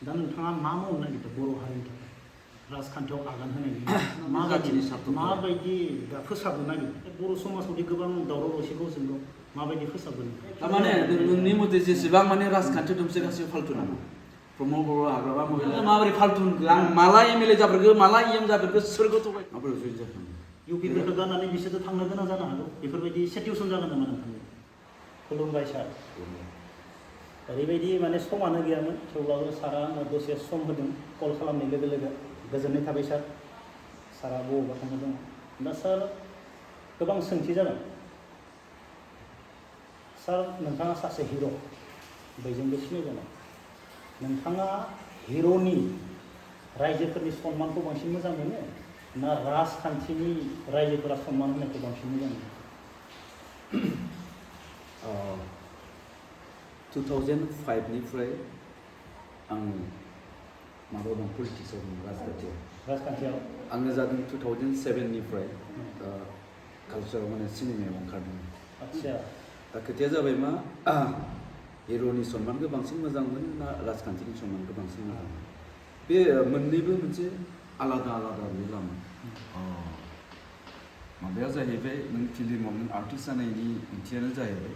दा नोंथाङा मा मावनो नागिरदों बर' हारिनि थाखाय राजखान्थियाव आगान होनायनि माबायदि दा फोसाबनो नागिरदों बर' समाजावदि गोबां दावराव दावसिखौ जों माबायदि फोसाबगोन थारमाने नोंनि मथे जेसेबां माने राजखान्थि दंसै गासिबो फाल्थु नामा प्रमद बर' हाग्रामा महिला माबोरै फाल्थु होनखो आं माला एमएलए जाफेरखो माला इएम जाफेरखो सोरखौ थगाय माबोरै जुदि जाखो इउपिफोरखौ गारनानै बिसोरथ' थांनो गोनां जानो हागौ बेफोरबायदि सिचुवेसन जागोन नामा नोंथांनि खुलुमबाय सार ओरैबायदि माने समानो गैयामोन थेवब्लाबो सारा आंनो दसे सम होदों कल खालामनाय लोगो लोगो गोजोननाय थाबाय सार सारा बबावबा थांनो दङ दा सार गोबां सोंथि जागोन सार नोंथाङा सासे हिर' बयजोंबो सिनायजानाय नोंथाङा हिर'नि रायजोफोरनि सन्मानखौ बांसिन मोजां मोनो ना राजखान्थिनि रायजोफोरा सन्मान होनायखौ बांसिन मोजां मोनो 2005 निफ्राय आं माबा दं पलिटिक्सआव दं राजखान्थियाव आङो जादों 2007 निफ्राय कालचाराव माने सिनेमायाव ओंखारदों आच्छा दा खोथाया जाबाय मा हिर'नि सन्मानखौ बांसिन मोजां मोनो ना राजखान्थिनि सन्मानखौ बांसिन मोजां मोनो बे मोननैबो मोनसे आलादा आलादा बे लामा माबाया जाहैबाय नों फिल्माव नों आर्टिस्ट जानायनि ओंथियानो जाहैबाय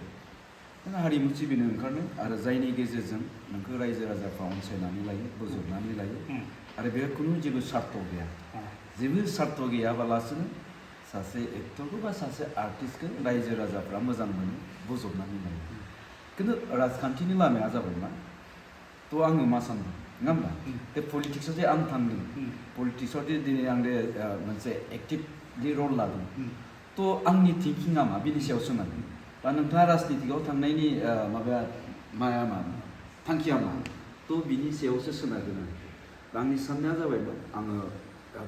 नों हारिमु सिबिनो ओंखारनो आरो जायनि गेजेरजों नोंखौ रायजो राजाफ्रा अनसायनानै लायो बोजबनानै लायो आरो बेयाव खुनु जेबो सार्थ गैया जेबो सार्थ गैयाबालासिनो सासे एक्टरखौ बा सासे आर्टिस्टखौ रायजो राजाफ्रा मोजां मोनो बोजबनानै लायो खिन्थु राजखान्थिनि लामाया जाबाय मा थ' आङो मा सानदों नङा होमबा बे पलिटिक्सआव जे आं थांदों पलिटिक्सआव जे दिनै आं मोनसे एक्टिभलि रल लादों थ' आंनि थिंकिङा मा बिनि सायाव सोनारो बा नोंथाङा राजनितिकआव थांनायनि माया मा थांखिया मा थ' बिनि सायावसो सोनारगोन आरो आंनि साननाया जाबाय आङो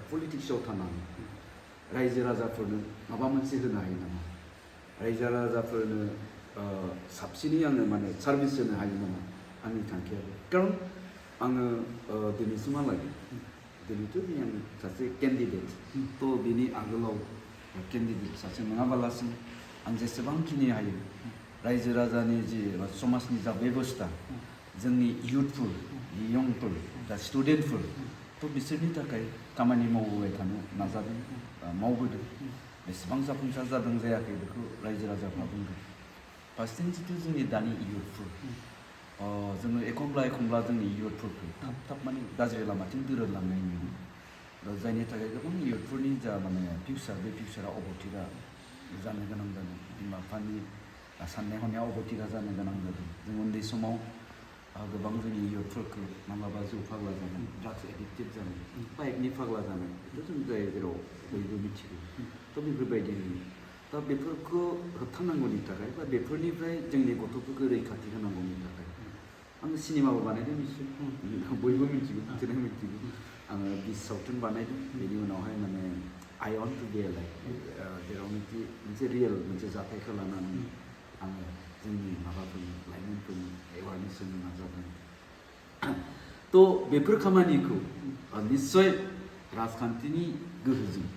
पलिटिक्सआव थानानै रायजो राजाफोरनो माबा मोनसे होनो हायो नामा रायजो राजाफोरनो साबसिनै आङो माने सार्भिस होनो हायो नामा आंनि थांखिया खारन आङो दिनैसिमहालागै दिनैथ' दिनै आं सासे केन्डिडेट थ' बिनि आगोलाव केन्डिडेट सासे नङाबालासिनो आं जेसेबांखिनि हायो रायजो राजानि जि समाजनि जा बेबस्था जोंनि इयुथफोर यंफोर दा स्टुडेन्टफोर थ' बिसोरनि थाखाय खामानि मावबोबाय थानो नाजादों मावबोदों बेसेबां जाफुंसार जादों जायाखै बेखौ रायजो राजाफ्रा बुंदों फारसेथिं जिथु जोंनि दानि इयुथफोर जोङो एखमब्ला जोंनि इयुथफोरखौ थाब माने गाज्रि लामाथिं दोरोदलांनाय नुयो जायनि थाखाय गोबां इयुथफोरनि जा माने फिउचार बे फिउचारा अबथिरा जानो गोनां जादों बिमा बिफानि साननाय हनाया अबथिरा जानो गोनां जादों जों उन्दै समाव गोबां जोंनि इयुथफोरखौ माब्लाबा जौ फाग्ला जानाय ड्राग्स एडिक्टेड जानाय बाइकनि फाग्ला जानाय बेथ' जों जेराव बयबो मिथिगौ थ' बेफोरबायदि दा बेफोरखौ होबथानांगौनि थाखाय बा बेफोरनिफ्राय जोंनि गथ'फोरखौ रैखाथि होनांगौनि थाखाय आङो सिनेमाबो बानायदों निश्चय बयबो मिथिगौ बिसोरनो मिथिगौ आङो 20 सावथुन बानायदों बेनि उनावहाय माने आइ वान्ट टु बी एलाइभ जेरावनोखि मोनसे रियेल मोनसे जाथायखौ लानानै आङो जोंनि माबाफोरनि लाइमोनफोरनि एवारनेस होनो नाजादों थ' बेफोर खामानिखौ निस्सय राजखान्थिनि गोहोजों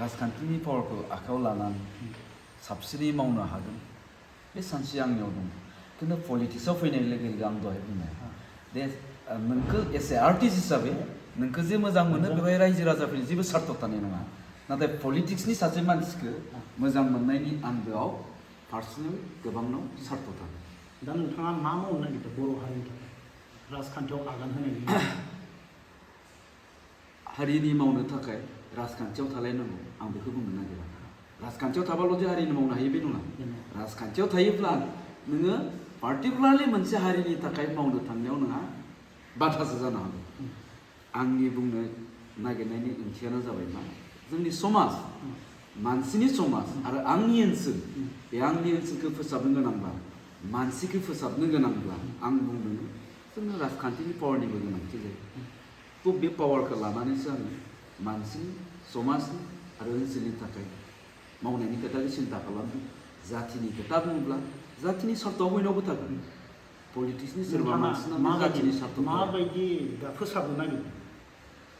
राजखान्थिनि पावारखौ आखायाव लानानै साबसिनै मावनो हागोन बे सानस्रिया आंनियाव दं खिन्थु पलिटिक्सआव फैनाय लोगो लोगो आं दहाय बुंनाय दे नोंखौ एस ए आर्टिस्ट हिसाबै नोंखौ जे मोजां मोनो बेवहाय रायजो राजाफोरनि जेबो सार्थ थानाय नङा नाथाय पलिटिक्सनि सासे मानसिखौ मोजां मोननायनि आन्दोआव पार्सनेल गोबांनाव सार्थ थागोन दा नोंथाङा मा मावनो नागिरदों बर' हारिनि थाखाय राजखान्थियाव आगान होनायनि हारिनि मावनो थाखाय राजखान्थियाव थालायनांगौ आं बेखौ बुंनो नागिरा राजखान्थियाव थाबाल' जे हारिनि मावनो हायो बे नङा राजखान्थियाव थायोब्ला नोङो पार्टिकुलारलि मोनसे हारिनि थाखाय मावनो थांनायाव नोंहा बाधासो जानो हागौ आंनि बुंनो नागिरनायनि ओंथियानो जाबाय मा जोंनि समाज मानसिनि समाज आरो आंनि ओनसोल बे आंनि ओनसोलखौ फोसाबनो गोनांब्ला मानसिखौ फोसाबनो गोनांब्ला आं बुंदों जोंनो राजखान्थिनि पावारनिबो गोनांथि जायो थ' बे पावारखौ लानानैसो आङो मानसिनि समाजनि आरो ओनसोलनि थाखाय मावनायनि खोथाखौ सिन्था खालामदों जाथिनि खोथा बुङोब्ला जाथिनि सार्थआ बयनावबो थागोन पलिटिक्सनि सोरबा मानसिना जाथिनि सार्थ माबायदि दा फोसाबनो नागिरदों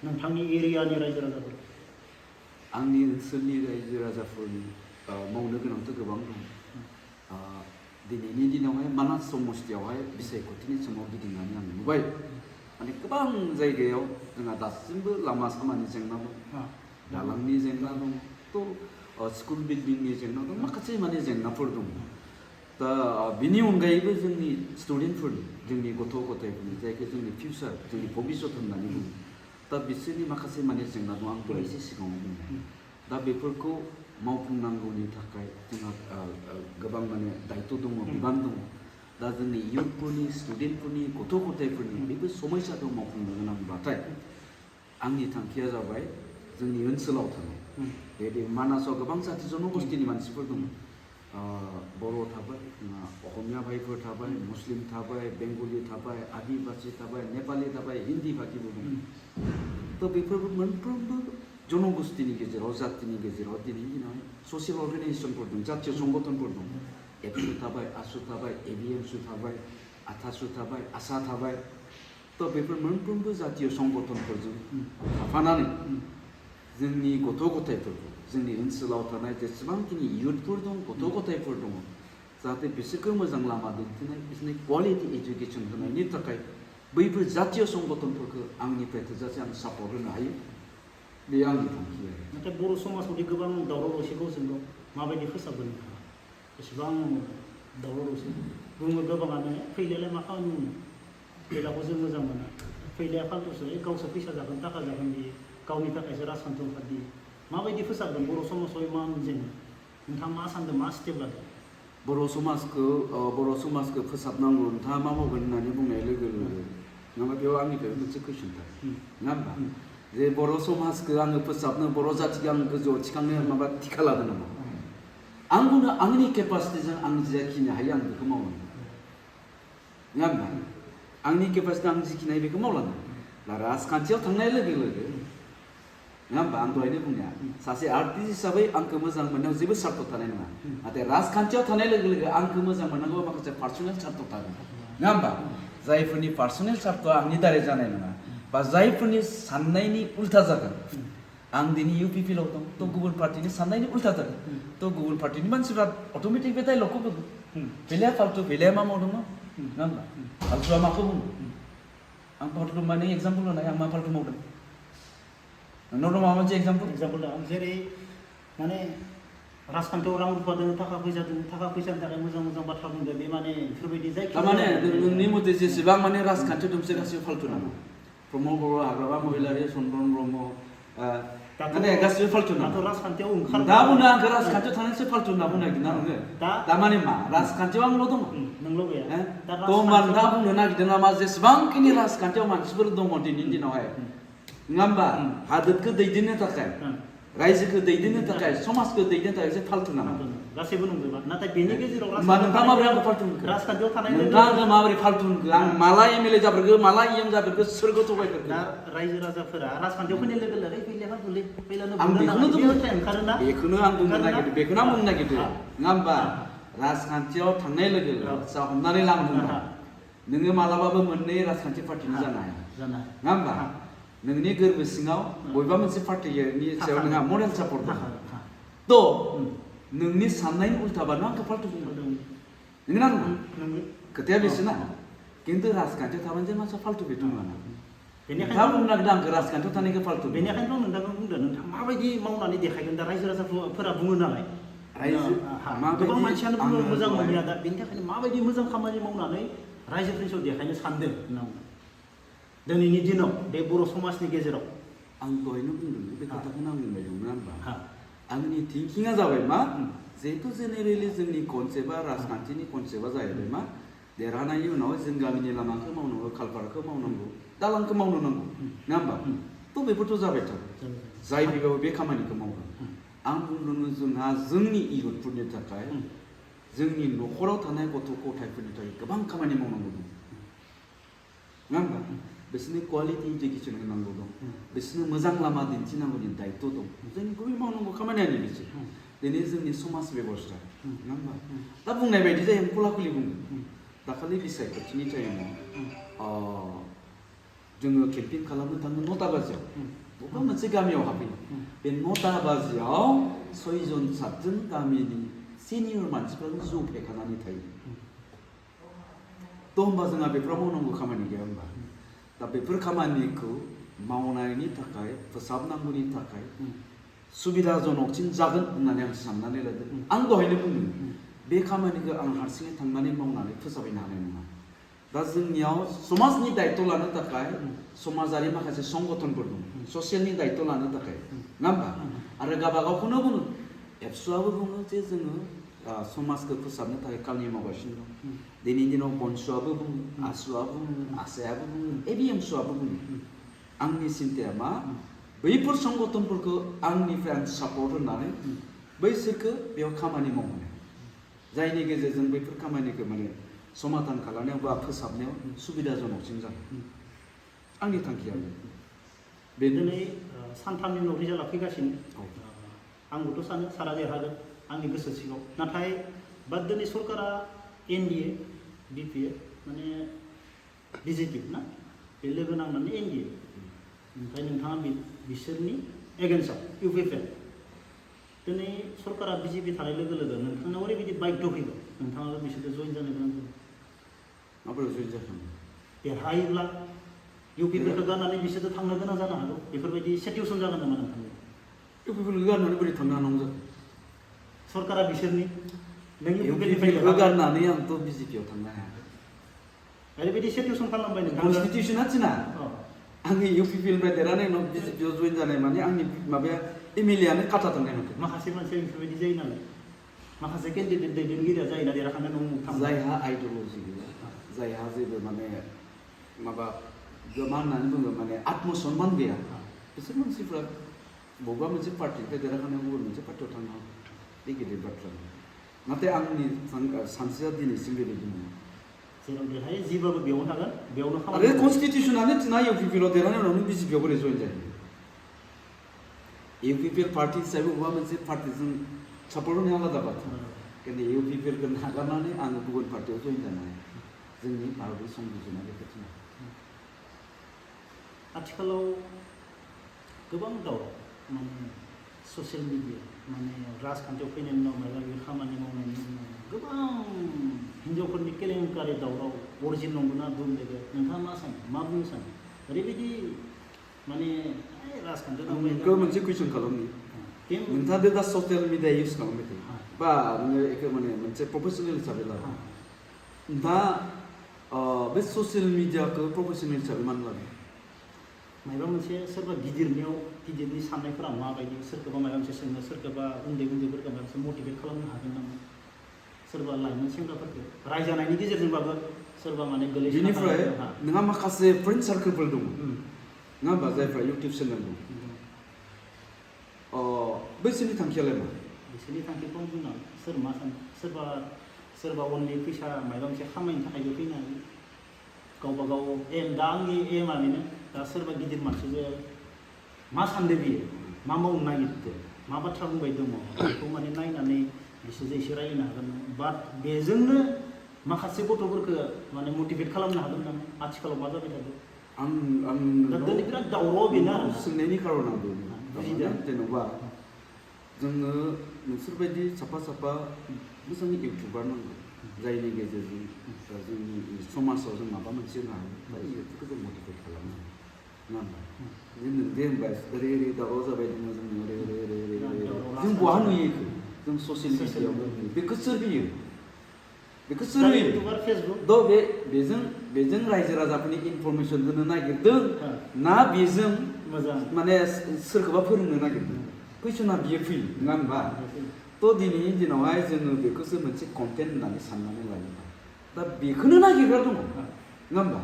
नोंथांनि एरियानि रायजो राजाफोर आंनि ओनसोलनि रायजो राजाफोरनि मावनो गोनांथ' गोबां दं दिनैनि दिनावहाय मानास समस्थियावहाय बिसायख'थिनि समाव गिदिंनानै आं नुबाय माने गोबां जायगायाव जोंहा दासिमबो लामा सामानि जेंना दं दालांनि जेंना दं थ' स्कुल बिल्डिंनि जेंना दं माखासे माने जेंनाफोर दं दा बिनि अनगायैबो जोंनि स्टुडेन्टफोरनि जोंनि गथ' गथायफोरनि जायखौ जोंनि फिउचार जोंनि भबिष्यत होननानै बुङो दा बिसोरनि माखासे माने जेंना दं आं दहाय एसे सिगाङाव बुंबाय दा बेफोरखौ मावफुंनांगौनि थाखाय जोंहा गोबां माने दायित्व दङ बिबान दङ दा जोंनि इयुथफोरनि स्टुडेन्टफोरनि गथ' गथायफोरनि बेफोर समयसाखौ मावफुंनो गोनांब्लाथाय आंनि थांखिया जाबाय जोंनि ओनसोलाव थानाय बे मानासाव गोबां जाथि जनगोष्ठीनि मानसिफोर दङ बर' थाबाय असमिया भाइफोर थाबाय मुस्लिम थाबाय बेंगलि थाबाय आदिबासि थाबाय नेपालि थाबाय हिन्दी भाषिबो दङ थ' बेफोरबो मोनफ्रोमबो जनगोष्ठीनि गेजेराव जातिनि गेजेराव दिनैनि दिनाव ससियेल अर्गानाइजेसनफोर दं जातीय संगठनफोर दं एबसु थाबाय आसु थाबाय एबिएमसु थाबाय आथासु थाबाय आसा थाबाय थ' बेफोर मोनफ्रोमबो जातीय संगठनफोरजों थाफानानै जोंनि गथ' गथायफोरखौ जोंनि ओनसोलाव थानाय जेसेबांखिनि इयुथफोर दं गथ' गथायफोर दङ जाहाथे बिसोरखौ मोजां लामा दिन्थिनाय बिसोरनि क्वालिटि एजुकेसन होनायनि थाखाय बैफोर जातीय संगठनफोरखौ आंनिफ्राय थोजासे आं सापर्ट होनो हायो बे आंनि थांखि आरो नाथाय बर' समाजावदि गोबां दावराव दावसि गावजों गाव माबायदि फोसाबगोन नोंथाङा एसेबां दावराव दावसि बुङो गोबाङानो फैलायालाय मा खालामनो फैलाखौ जों मोजां मोना फैलाया फालथुसो गावसो फैसा जागोन थाखा जागोन बियो गावनि थाखायसो राजखान्थि ओंखारदि माबायदि फोसाबगोन बर' समाजाव इमान जेंना नोंथाङा मा सानदों मा स्टेप लादों बर' समाजखौ फोसाबनांगौ नोंथाङा मा मावगोन होननानै बुंनाय लोगो लोगो नङाबा बेयाव आंनिफ्राय मोनसे कुइसन थायो नङा होमबा जे बर' समाजखौ आङो फोसाबनो बर' जाथिखौ आं गोजौआव थिखांनो माबा थिखा लादों नामा आं बुंनो आंनि केपासिटिजों आं जाखिनि हायो आं बेखौ मावनो नङा होमबा आंनि केपासिटि आं जिखिनि हायो बेखौ मावलाङो दा राजखान्थियाव थांनाय लोगो लोगो नङा होमबा आं दहायनो बुंनाया सासे आर्टिस्ट हिसाबै आंखौ मोजां मोननायाव जेबो सार्थ थानाय नङा नाथाय राजखान्थियाव थानाय लोगो लोगो आंखौ मोजां मोननांगौ माखासे पार्सनेल सार्थ थागोन नङा होमबा जायफोरनि पार्सनेल सार्थआ आंनि दारै जानाय नङा बा जायफोरनि साननायनि उल्था जागोन आं दिनै इउपिपिएलआव दं थ' गुबुन पार्टिनि साननायनि उल्था जागोन थ' गुबुन पार्टिनि मानसिफ्रा अट'मेटिक बे डाइलगखौ बुंगोन बेलाया फाल्थु बेलाया मा मावदों नङा होमबा फाल्थुआ माखौ बुङो आं फाल्थु माने एग्जाम्पल होनाय आं मा फाल्थु मावदों नोंनाव दं माबा मोनसे एग्जाम्पल दं जेरै माने राजखान्थियाव रां रुफा दोनो थाखा फैसानि थाखाय मोजां मोजां बाथ्रा बुंदों बे माने बेफोरबायदि जायखिजाया थारमाने नोंनि मथे जेसेबां माने राजखान्थि दं बिसोर गासिबो फाल्थु नामा प्रमद बर' हाग्रामा महिलारि चन्द्रन ब्रह्म माने गासिबो फाल्थु नामा राजखान्थियाव ओंखार दा बुंनो आंखौ राजखान्थियाव थानायसो फाल्थु होनना बुंनो नागिरदों नोङो दा माने मा राजखान्थियाव आंल' दङ नोंल' गैया थ' होमबा नोंथाङा बुंनो नागिरदों नामा जेसेबांखिनि राजखान्थियाव मानसिफोर दङ दिनैनि दिनावहाय नङा होमबा हादोरखौ दैदेननो थाखाय रायजोखौ दैदेननो थाखाय समाजखौ दैदेननो थाखाय एसे फाल्थु नामा गासैबो नंजोबा नाथाय बेनि गेजेराव नोंथाङा माबोरै आंखौ फाल्थु होनखो राजखान्थियाव थानाय नोंथाङा माबोरै फाल्थु होनखो आं माला एमएलए जाफेरखो माला इएम जाफेरखो सोरखौ थगायफेरखो दा रायजो राजाफोरा राजखान्थियाव फैनाय लोगो लोगो फैलाया फाल्थुलै फैलानो आं ओंखारोना बेखौनो आं बुंनो नागिरदों बेखौनो आं बुंनो नागिरदों नङा होमबा राजखान्थियाव थांनाय लोगो लोगो जा हमनानै ला बुंबाय नोङो मालाबाबो मोननै राजखान्थि पार्टिनि जानो हाया नङा होमबा नोंनि गोरबो सिङाव बबेबा मोनसे पार्टिनि सायाव नोंहा मरेल सापर्ट दं थ' नोंनि साननायनि उल्थाबा नों आंखौ फाल्थु बुंदों नोंगोना नङा खोथाया बेसोना खिन्थु राजखान्थियाव थाबानो जे मानसिया फाल्थु बेथ' नङा नोंथाङा बुंनो नागिरदों आंखौ राजखान्थियाव थानायखौ फाल्थु बेनिखायनो नोंथांखौ बुंदों नोंथाङा माबायदि मावनानै देखायगोन दा रायजो राजाफोरा बुङो नालाय गोबां मानसियानो बुङो मोजां मोनिया दा बेनि थाखायनो माबायदि मोजां खामानि मावनानै रायजोफोरनि सायाव देखायनो सानदों दिनैनि दिनाव बे बर' समाजनि गेजेराव आं दहायनो बुंदों बे खोथाखौनो आं बुंबाय दं नङा होमबा आंनि थिंकिंआ जाबाय मा जिहेतु जेनेरेलि जोंनि कनसेप्टआ राजखान्थिनि कनसेप्टआ जाहैबाय मा देरहानायनि उनाव जों गामिनि लामाखौ मावनांगौ कालभारखौ मावनांगौ दालांखौ मावनो नांगौ नङा होमबा थ' बेफोरथ' जाबाय थागोन जाय फैबाबो बे खामानिखौ मावगोन आं बुंदों जोंहा जोंनि इयुथफोरनि थाखाय जोंनि न'खराव थानाय गथ' गथायफोरनि थाखाय गोबां खामानि मावनांगौ दं नङा होमबा बिसोरनि क्वालिटि इडुकेसन होनांगौ दं बिसोरनो मोजां लामा दिन्थिनांगौनि दायित्व दं जोंनि गुबै मावनांगौ खामानियानो बिसोर दिनै जोंनि समाज बेबस्था नङा होमबा दा बुंनाय बायदि जायो आं खुलाखुलि बुङो दाखालि बिसायख'थिनि टाइमाव जोङो केम्पिं खालामनो थाङो 9टा बाजियाव बबेबा मोनसे गामियाव हाबहैयो बे 9टा बाजियाव 6 जन 7 जन गामिनि सिनियर मानसिफ्रानो जौ फेखानानै थायो थ' होमबा जोंहा बेफोराव मावनांगौ खामानि गैया होमबा दा बेफोर खामानिखौ मावनायनि थाखाय फोसाबनांगौनि थाखाय सुबिदाजनकसिन जागोन होननानै आं साननानै लादों आं दहायनो बुंदों बे खामानिखौ आं हारसिङै थांनानै मावनानै फोसाबैनो हानाय नङा दा जोंनियाव समाजनि दायित्व लानो थाखाय समाजारि माखासे संगठनफोर दं ससियेलनि दायित्व लानो थाखाय नङा होमबा आरो गावबागावखौनो बुङो एबसुआबो बुङो जे जोङो समाजखौ फोसाबनो थाखाय खामानि मावगासिनो दं दिनैनि दिनाव बनसुआबो बुङो आसुआबो बुङो आसायाबो बुङो एबिएमसुआबो बुङो आंनि चिन्ताया मा बैफोर संगठनफोरखौ आंनिफ्राय आं सापर्ट होनानै बैसोरखौ बेयाव खामानि मावहोनाय जायनि गेजेरजों बैफोर खामानिखौ माने समाधान खालामनायाव बा फोसाबनायाव सुबिदाजनकसिन जागोन आंनि थांखिया दिनै सानथामनि उनाव रिजाल्टआ फैगासिनो आंबोथ' सानो सारा देरहागोन आंनि गोसो सिङाव नाथाय बा दिनै सरकारा एनडिए बिपिए माने बिजेपि ना बे लोगो नांनानै एनडिए ओमफ्राय नोंथाङा बिसोरनि एगेन्स्टआव इउपिपिएल दिनै सरकारा बिजेपि थानाय लोगो लोगो नोंथांनाव ओरैबायदि बाध्य फैगोन नोंथाङाबो बिसोरजों जइन जानो गोनां जागोन माबोरै जइन जागोन देरहायोब्ला इउपिपिएलखौ गारनानै बिसोरजों थांनो गोनां जानो हागौ बेफोरबायदि सिचुवेसन जागोन नामा नोंथांनि इउपिपिएलखौ गारनानै बोरै थांनो हानांगौ जागोन सरकारा बिसोरनि नों इउपिपिएलखौ गारनानै आंथ' बिजेपिआव थांनो हाया ओरैबायदि सिचुवेसन खालामबाय नोंथाङा कनस्टिटिउसना थिना आंनि इउपिपिएलनिफ्राय देरहानाय उनाव बिजेपिआव जइन जानाय माने आंनि माबाया एमएलएआनो खाथा थांनाय नङा माखासे मानसिया बेफोरबायदि जायो नालाय माखासे केन्डिडेट दैदेनगिरिया जायोना देरहाखांनायनि उनाव थाङो जायहा आइडिअलजि गैया जायहा जेबो माने माबा मा होननानै बुङो माने आत्मसन्मान गैया बिसोर मानसिफ्रा बबेबा मोनसे पार्टिनिफ्राय देरहाखांनाय गुबुन मोनसे पार्टियाव थांनो हागौ बे गिदिर बाथ्रा नाथाय आंनि सानस्रिया दिनैसिम बेबायदि नङा जेराव देरहायो जिबाबो बेयावनो थागोन बेयावनो आरो कनस्टिटिउसनानो थिना इउपिपिएलआव देरहानाय उनावनो बिजेपिआव बोरै जइन जायो इउपिपिएल पार्टी हिसाबै बबेबा मोनसे पार्टिजों सापर्ट होनाया आलादा बाथ्रा खिन्थु इउपिपिएलखौ नागारनानै आङो गुबुन पार्टियाव जइन जानो हाया जोंनि भारतनि संबिजिरना बेखौ थिना आथिखालाव गोबां दावराव माने ससियेल मिडिया माने राजखान्थियाव फैनायनि उनाव माबा माबि खामानि मावनायनि उनाव गोबां हिन्जावफोरनि केलेंकारि दावराव अरिजिन नंगौना दुम देगे नोंथाङा मा सानो मा बुंनो सानो ओरैबायदि माने राजखान्थियाव मोनसे कुइसन खालामनि नोंथाङा दा ससियेल मिडिया इउज खालामबाय थायो बा नोङो बेखौ माने मोनसे प्रफेसनेल हिसाबै लादों दा बे ससियेल मिडियाखौ प्रफेसनेल हिसाबै मानो लादों माबा मोनसे सोरबा गिदिरनि साननायफोरा माबायदि सोरखौबा माबा मोनसे सोंनो सोरखौबा उन्दैफोरखौ माबा मोनसे मटिभेट खालामनो हागोन नामा सोरबा लाइमोन सेंग्राफोरखौ रायजानायनि गेजेरजोंबाबो सोरबा माने बेनिफ्राय नोंहा माखासे फ्रेन्ड सार्कोलफोर दङ नङा होमबा जायफ्रा इउटुब चेनेल दं बैसोरनि थांखियालाय मा बिसोरनि थांखिखौ बुंना सोर मा सानो सोरबा अनलि फैसा माबा मोनसे खामायनो थाखायबो फैनो हायो गावबा गाव एम दा आंनि एमआ बेनो दा सोरबा गिदिर मानसिजों मा सानदों बियो मा मावनो नागिरदों मा बाथ्रा बुंबाय दङ बेखौ माने नायनानै बिसोरजों एसे रायलायनो हागोन बाट बेजोंनो माखासे गथ'फोरखौ माने मटिभेट खालामनो हागोन नामा आथिखालाव मा जाबाय थादों आं दिनै बिराद दावराव बेनो आरो सोंनायनि खार'ना बेनो जेनेबा जोङो नोंसोरबायदि साफा मोजां इउटुबार नांगौ जायनि गेजेरजों जोंनि समाजाव जों माबा मोनसे होनो हायो बा बेफोरखौ जों मटिभेट खालामनो हायो नङा होमबा दे होनबा ओरै दावराव जाबाय दङ जों ओरै जों बहा नुयो जों ससियेल मिडियायाव बेखौ सोर होयो बेखौ सोर होयो बेजों रायजो राजाफोरनि इनफरमेसन होनो नागिरदों ना बेजों मोजां माने सोरखौबा फोरोंनो नागिरदों कुइसना बियो फैयो नङा होमबा थ' दिनैनि दिनावहाय जोङो बेखौसो मोनसे कन्टेन्ट होननानै साननानै लायो दा बेखौनो नागिरग्रा दङ नङा होमबा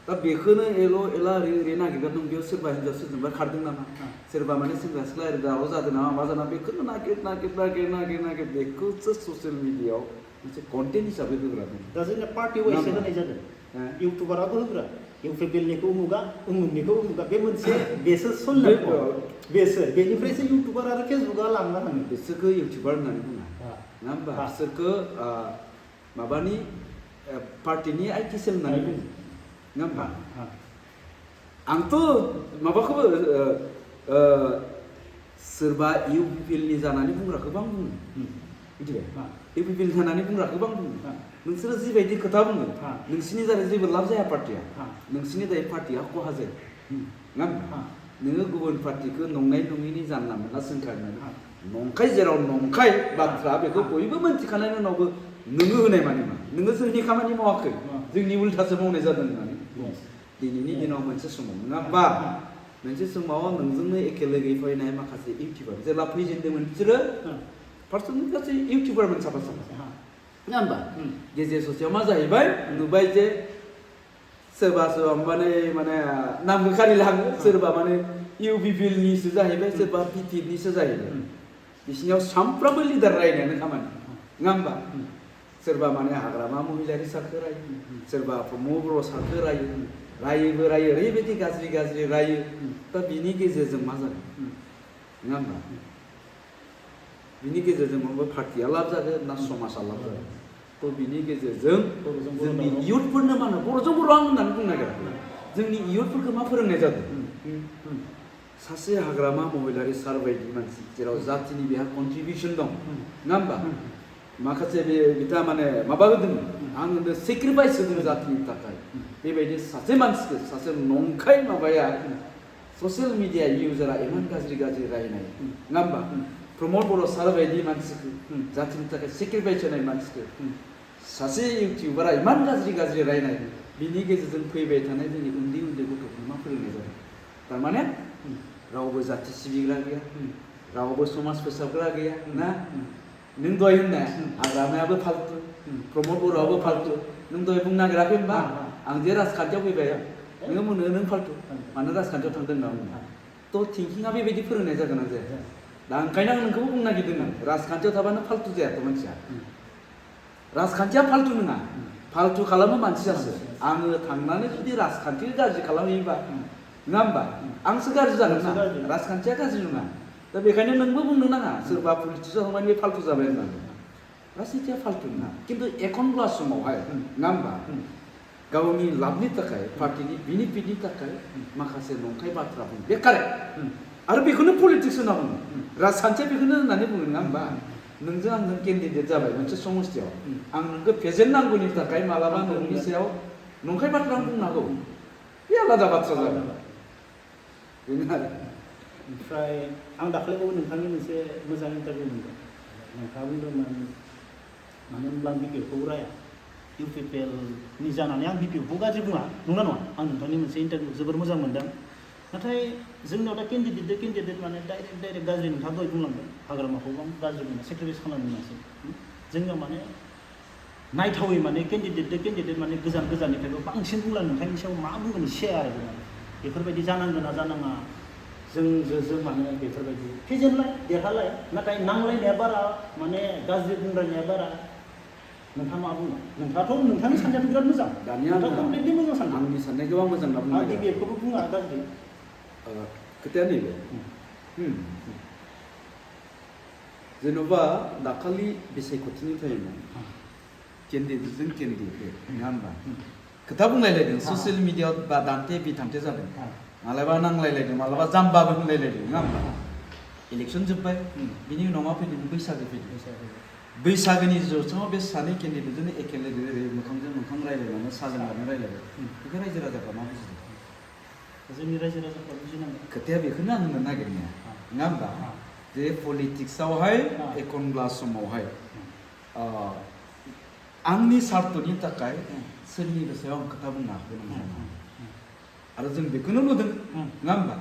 दा बेखौनो एला ओरै नागिरग्रा दं बेयाव सोरबा हिन्जाव सोरजोंबा खारदों नामा सोरबा माने सेंग्रा सिख्ला ओरै दावराव जादों नामा मा जादों बेखौनो नागिर बेखौसो ससियेल मिडियायाव मोनसे कन्टेन्ट हिसाबै होग्रा दं दा जोंना पार्टि वाइससो होनाय जादों इउटुबाराबो होग्रा इउपिपिएलनिखौ उमुगा उमुगनिखौ उमुगा बे मोनसे बेसो सलिनांगौ बेसो बेनिफ्रायसो इउटुबार आरो फेसबुकआ लांना थाङो बिसोरखौ इउटुबार होननानै बुङा नङा होमबा बिसोरखौ माबानि पार्टिनि आइटिसेल होननानै बुङो नङा होमबा आंथ' माबाखौबो सोरबा इउपिपिएलनि जानानै बुंग्राखौबो आं बुङो मिथिबाय हा। इउपिपिएल थानानै बुंग्रा गोबां बुङो हा। नोंसोरो जिबायदि खोथा बुङो हा। नोंसिनि जारै जेबो लाब जाया पार्टिया हा। नोंसिनि दायो पार्टिया खहा जायो नङा हा। नोङो गुबुन पार्टिखौ नंनाय नङिनि जानला मोनला सोंखारनानै हा। नंखाय जेराव नंखाय बाथ्रा बेखौ हा। बयबो मोनथिखानायनि उनावबो नोङो होनाय माने मा नोङो जोंनि खामानि मावाखै हा। जोंनि उल्थासो मावनाय जादों होननानै Yes. दिनैनि Yes. दिनाव मोनसे समाव नङा होमबा हा। मोनसे समाव नोंजोंनो एखे लोगोयै फैनाय माखासे इउटिउबार जेब्ला फैजेनदोंमोन बिसोरो हा। फार्स्टआवनो गासै इउटिउबारमोन साफा साफा हा। नङा होमबा Hmm. गेजेर ससेयाव मा जाहैबाय नुबाय जे सोरबा सोरबा माने नामखौ खारिलाङो सोरबा माने इउपिपिएलनिसो जाहैबाय सोरबा पिटिपनिसो जाहैबाय बिसिनियाव सामफ्रामबो लिडार रायनायानो खामानि नङा होमबा सोरबा माने हाग्रामा महिलारि सारखो रायो सोरबा प्रमद बर' सारखो रायो रायोबो रायो ओरैबायदि गाज्रि गाज्रि रायो दा बिनि गेजेरजों मा जागोन नङा होमबा बिनि गेजेरजों माबा पार्टिया लाब जागोन ना समाजा लाब जागोन थ' बिनि गेजेरजों जोंनि इयुथफोरनो मा होनो बर'जों बर' आं होननानै बुंनो नागिराखै जोंनि इयुथफोरखौ मा फोरोंनाय जादों सासे हाग्रामा महिलारि सार बायदि मानसि जेराव जातिनि बेहा कन्ट्रिबिउसन दं नङा होमबा माखासे बे बिथाङा माने माबा होदों आं होनदों सेक्रिफाइस होदों जातिनि थाखाय बेबायदि सासे मानसिखौ सासे नंखाय माबाया ससियेल मिडिया इउजारा इमान गाज्रि गाज्रि रायनाय नङा होमबा प्रमद बर' सार बायदि मानसिखौ जातिनि थाखाय सेक्रिफाइस होनाय मानसिखौ सासे इउटिउबारा इमान गाज्रि गाज्रि रायनाय बिनि गेजेरजों फैबाय थानाय जोंनि उन्दै उन्दै गथ'फोरखौ मा फोरोंनाय जादों थारमाने रावबो जाथि सिबिग्रा गैया रावबो समाज फोसाबग्रा गैया ना नों दहाय होननाय हाग्रामायाबो फाल्तु प्रमद बर'आबो फाल्तु नों दहाय बुंनो नागिराखै होनबा आं जे राजखान्थियाव फैबाय नोङो बुङो नों फाल्तु मानो राजखान्थियाव थांदों होनना बुङो थ' थिंकिङा बेबायदि फोरोंनाय जागोन ना जाया दा ओंखायनो आं नोंखौबो बुंनो नागिरदों राजखान्थियाव थाबानो फाल्तु जायाथ' मानसिया राजखान्थिया फाल्तु नङा फाल्तु खालामो मानसियासो आङो थांनानै जुदि राजखान्थि गाज्रि खालामहैयोबा नङा होमबा आंसो गाज्रि जागोन ना राजखान्थिया गाज्रि नङा दा बेखायनो नोंबो बुंनो नाङा सोरबा पलिटिक्सआव थांनानै बे फाल्तु जाबाय होननानै राजनितिया फाल्तु नङा खिन्थु एखनब्ला समावहाय नङा होमबा गावनि लाबनि थाखाय पार्टिनि बेनिफिटनि थाखाय माखासे नंखाय बाथ्रा बुङो बे कारेक्ट आरो बेखौनो पलिटिक्स होनना बुङो राजखान्थिया बेखौनो होननानै बुङो नङा होमबा नोंजों आंजों केन्डिडेट जाबाय मोनसे समस्थियाव आं नोंखौ फेजेन नांगौनि थाखाय मालाबा नोंनि सायाव नंखाय बाथ्रा बुंनो हागौ बे आलादा बाथ्रा जागोन बेनो आरो ओमफ्राय आं दाख्लैबावो नोंथांनि मोनसे मोजां इन्टारभिउ मोनदों नोंथाङा बुंदोंमोन मानो होनब्ला आं बिपिएफखौ राया इउपिपिएलनि जानानै आं बिपिएफखौ गाज्रि बुङा नंना नङा आं नोंथांनि मोनसे इन्टारभिउ जोबोर मोजां मोनदों नाथाय जोंनियाव दा केन्डिडेट माने डाइरेक्ट गाज्रि नोंथाङा दहाय बुंलांदों हाग्रामाखौबो आं गाज्रि बुंना सेक्रिफाइस खालामनो मोनासै जोंनियाव माने नायथावै माने केन्डिडेट माने गोजाननिफ्रायबो बांसिन बुंला नोंथांनि सायाव मा बुंगोन एसे आरो बेफोरबायदि जानांगोन ना जानाङा जों माने बेफोरबायदि फेजेनलाय देरहालाय नाथाय नांलायनाया बारा माने गाज्रि बुंलायनाया बारा नोंथाङा मा बुङो नोंथाङाथ' नोंथांनि साननायाथ' बिराद मोजां दानिया कमप्लिटलि मोजां सानदों आंनि साननायखौ आं मोजां होनना बुङो आं बिपिएफखौबो बुङा गाज्रि खोथाया नैबे जेन'बा दाखालि बिसायख'थिनि टाइमाव केन्डिडेटजों केन्डिडेट नङा होनबा खोथा बुंलायलायदों ससियेल मिडियाआव बा दान्थे बिथान्थे जादों मालाबा नांलायलायदों मालाबा जाम्बाबो होनलायलायदों नङा होनबा इलेक्सन जोब्बाय बिनि उनाव मा फैदों बैसागो फैदों बैसागोनि जौसाङाव बे सानै केन्डिडेटजोंनो एखे लोगो मोखांजों मोखां रायलायनानै साजों लानानै रायलायबाय बेखौ रायजो राजाफ्रा मा बुजिदों जोंनि रायजो राजाफ्रा बुजिनांगोन खोथाया बेखौनो आं होननो नागिरनाया नङा होनबा जे पलिटिक्सआवहाय एखनब्ला समावहाय आंनि सार्थनि थाखाय सोरनिबो सायाव आं खोथा बुंनो हागोन आरो जों बेखौनो नुदों नङा होनबा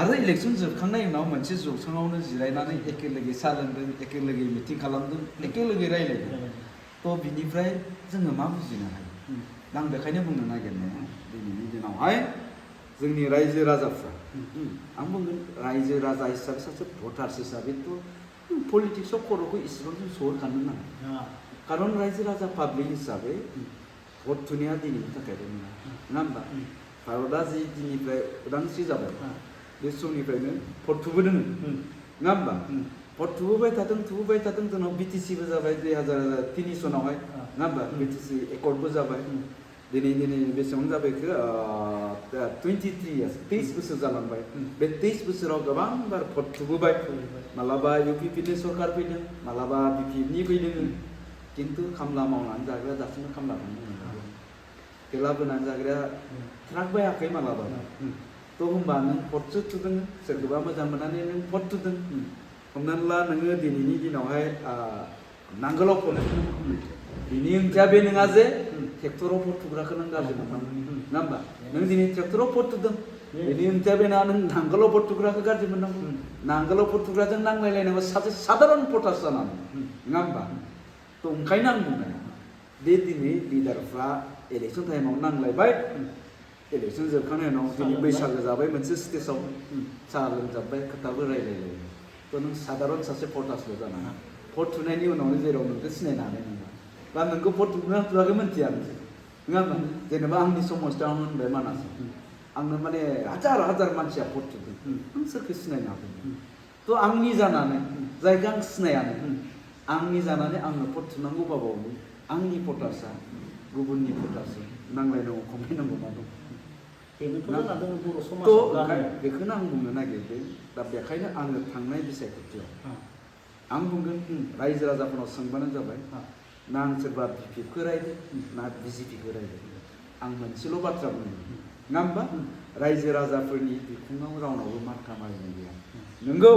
आरो इलेक्सन जोबखांनायनि उनाव मोनसे जौसाङावनो जिरायनानै एखेलोगे साहा लोंदों एखेलोगे मिटिं खालामदों एखेलोगे रायलायदों थ' बिनिफ्राय जोङो मा बुजिनो हायो दा आं बेखायनो बुंनो नागिरनाया दिनैनि दिनावहाय जोंनि रायजो राजाफ्रा आं बुंगोन रायजो राजा हिसाबै सासे भटार्स हिसाबैथ' पलिटिक्सआव खर'खौ इसेबां जों सहरखानो नाङा खारन रायजो राजा पाब्लिक हिसाबै भट थुनाया दिनैनि थाखायल' नङा होनबा भारतआ जि दिननिफ्राय उदांस्रि जाबाय बे समनिफ्रायनो भट थुबोदों नङा होनबा भट थुबोबाय थादों जोंनाव बिटिसिबो जाबाय 2003 सनावहाय नङा होनबा बिटिसि एकर्डबो जाबाय दिनै बेसेबां जाबायखो 23 years 23 बोसोर जालांबाय बे 23 बोसोराव गोबांबार भट थुबोबाय मालाबा इउपिपिनि सरकार फैदों मालाबा बिपिएफनि फैदों किन्तु खामला मावनानै जाग्रा दासिमबो खामलाखौनो मोनाखै थेला बोनानै जाग्राया ट्राक बायाखै मालाबा थ' होमबा नों भटसो थुदों सोरखौबा मोजां मोननानै नों भट थुदों हमनानै ला नोङो दिनैनि दिनावहाय नांगोलाव भट बिनि ओंथिया बे नङा जे ट्रेक्टराव भट थुग्राखौ नों गाज्रि मोननांगौ नङा होमबा नों दिनै ट्रेक्टराव भट थुदों बेनि ओंथिया बे नङा नों नांगोलाव भट थुग्राखौ गाज्रि मोननांगौ नांगोलाव भट थुग्राजों नांलायलायनांगौ सासे साधारन भटार्स जानानै नङा होमबा थ' ओंखायनो आं बुंनाय बे दिनै लिडारफ्रा इलेक्सन टाइमाव नांलायबाय इलेक्सन जोबखांनायनि उनाव दिनै बैसागो जाबाय मोनसे स्टेजाव साहा लोंजाबाय खोथाबो रायलायलायो थ' नों साधारन सासे भटार्सल' जानाङा भट थुनायनि उनावनो जेराव नोंखौ सिनायनो हानाय नङा बा नोंखौ भट थुना थुवाखै मिन्थिया नङा होमबा जेनेबा आंनि समस्थियावनो होनबाय मानास आंनो माने हाजार हाजार मानसिया भट थुदों नों सोरखौ सिनायनो हागोन थ' आंनि जानानै जायखौ आं सिनायानो आंनि जानानै आंनो भट थुनांगौबाबो आंनि भटार्सआ गुबुननि भटार्सजों नांलायनांगौ खमायनांगौ मा दं थ' बेखौनो आं बुंनो नागिरदों दा बेखायनो आङो थांनाय बिसायख'थियाव आं बुंगोन रायजो राजाफोरनाव सोंबानो जाबाय ना आं सोरबा बिपिएफखौ रायदों ना बिजेपिखौ रायदों आं मोनसेल' बाथ्रा बुंदों नङा होमबा रायजो राजाफोरनि बिखुङाव रावनावबो माथा मारिनाय गैया नोंगौ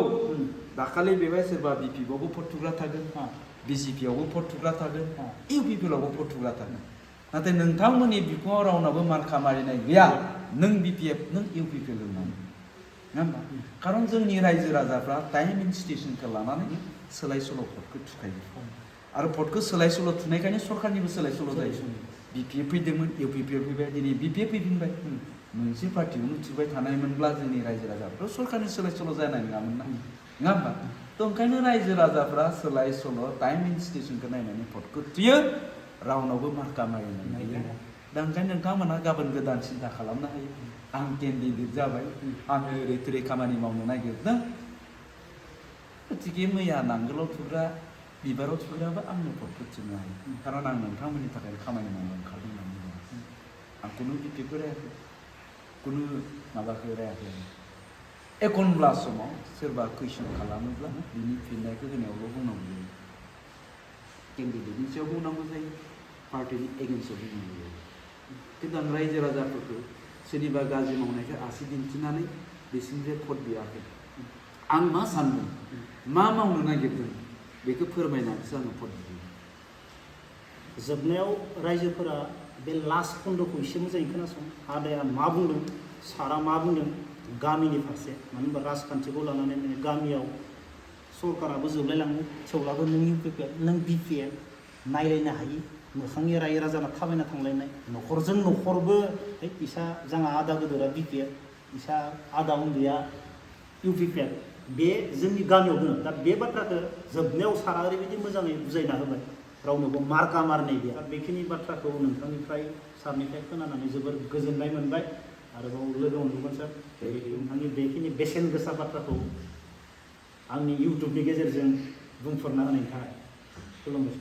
दाखालि बेवहाय सोरबा बिपिएफआवबो भट थुग्रा थागोन बिजेपिआवबो भट थुग्रा थागोन इउपिपिएलआवबो भट थुग्रा थागोन नाथाय नोंथांमोननि बिखुङाव रावनावबो मार्का मारिनाय गैया नों बिपिएफ नों इउपिपिएल होननानै नङा होमबा खारन जोंनि रायजो राजाफ्रा टाइम इनस्टिटिउसनखौ लानानै सोलाय सोल' भटखौ थुखायो आरो भटखौ सोलाय सोल' थुनायखायनो सरकारनिबो सोलाय सोल' जायो बिपिएफ फैदोंमोन इउपिपिएल फैबाय दिनै बिपिएफ फैफिनबाय मोनसे पार्टियावनो थुबाय थानायमोनब्ला जोंनि रायजो राजाफ्रा सरकारनि सोलाय सोल' जानाय नङामोन ना नङा होमबा थ' ओंखायनो रायजो राजाफ्रा सोलाय सोल' टाइम इनस्टिटिउसनखौ नायनानै भटखौ थुयो रावनावबो मार्का मारिनाय गैया दा ओंखायनो नोंथांमोनहा गाबोन गोदान सिन्था खालामनो हायो आं केन्डिडेट जाबाय आङो ओरै थोरै खामानि मावनो नागिरदों गथिखे मैया नांगोलाव थुग्रा बिबाराव थुग्राबा आंनो भटखौ थुनो हायो खारन आं नोंथांमोननि थाखाय खामानि मावनो ओंखारदों होननानै बुङो आं खुनु बिपिएफखौ रायाखै खुनु माबाखौ रायाखै एखनब्ला समाव सोरबा कुइसन खालामोब्ला बिनि फिननायखौ होनायावल' बुंनांगौ जायो केन्डिडेटनि सायाव बुंनांगौ जायो पार्टिनि एगेन्स्टआव बुंनांगौ जायो खिन्थु आं रायजो राजाफोरखौ सोरनिबा गाज्रि मावनायखौ आसि दिन्थिनानै बिसोरनिफ्राय भट बियाखै आं मा सानदों मा मावनो नागिरदों बेखौ फोरमायनानैसो आङो भट बियो जोबनायाव रायजोफोरा बे लास्ट खन्द'खौ एसे मोजाङै खोनासं आदाया मा बुंदों सारा मा बुंदों गामिनि फारसे मानो होनबा राजखान्थिखौ लानानै माने गामियाव सरकाराबो जोबलायलाङो थेवब्लाबो नों इउपिपिएल नों बिपिएफ नायलायनो हायि मोखांनि रायजो राजाना थाबायना थांलायनाय न'खरजों न'खरबो इसा जोंहा आदा गोदोरा बिपिएफ इसा आदा उन्दैया इउपिपिएल बे जोंनि गामियाव दङ दा बे बाथ्राखौ जोबनायाव सारा ओरैबायदि मोजाङै बुजायना होबाय रावनोबो मार्का मारनाय गैया बेखिनि बाथ्राखौ नोंथांनिफ्राय सारनिफ्राय खोनानानै जोबोर गोजोननाय मोनबाय आरोबाव लोगो मोनगोन सार नोंथांनि बेखिनि बेसेन गोसा बाथ्राखौ आंनि इउटुबनि गेजेरजों बुंफोरना होनायनि थाखाय खुलुमबाय।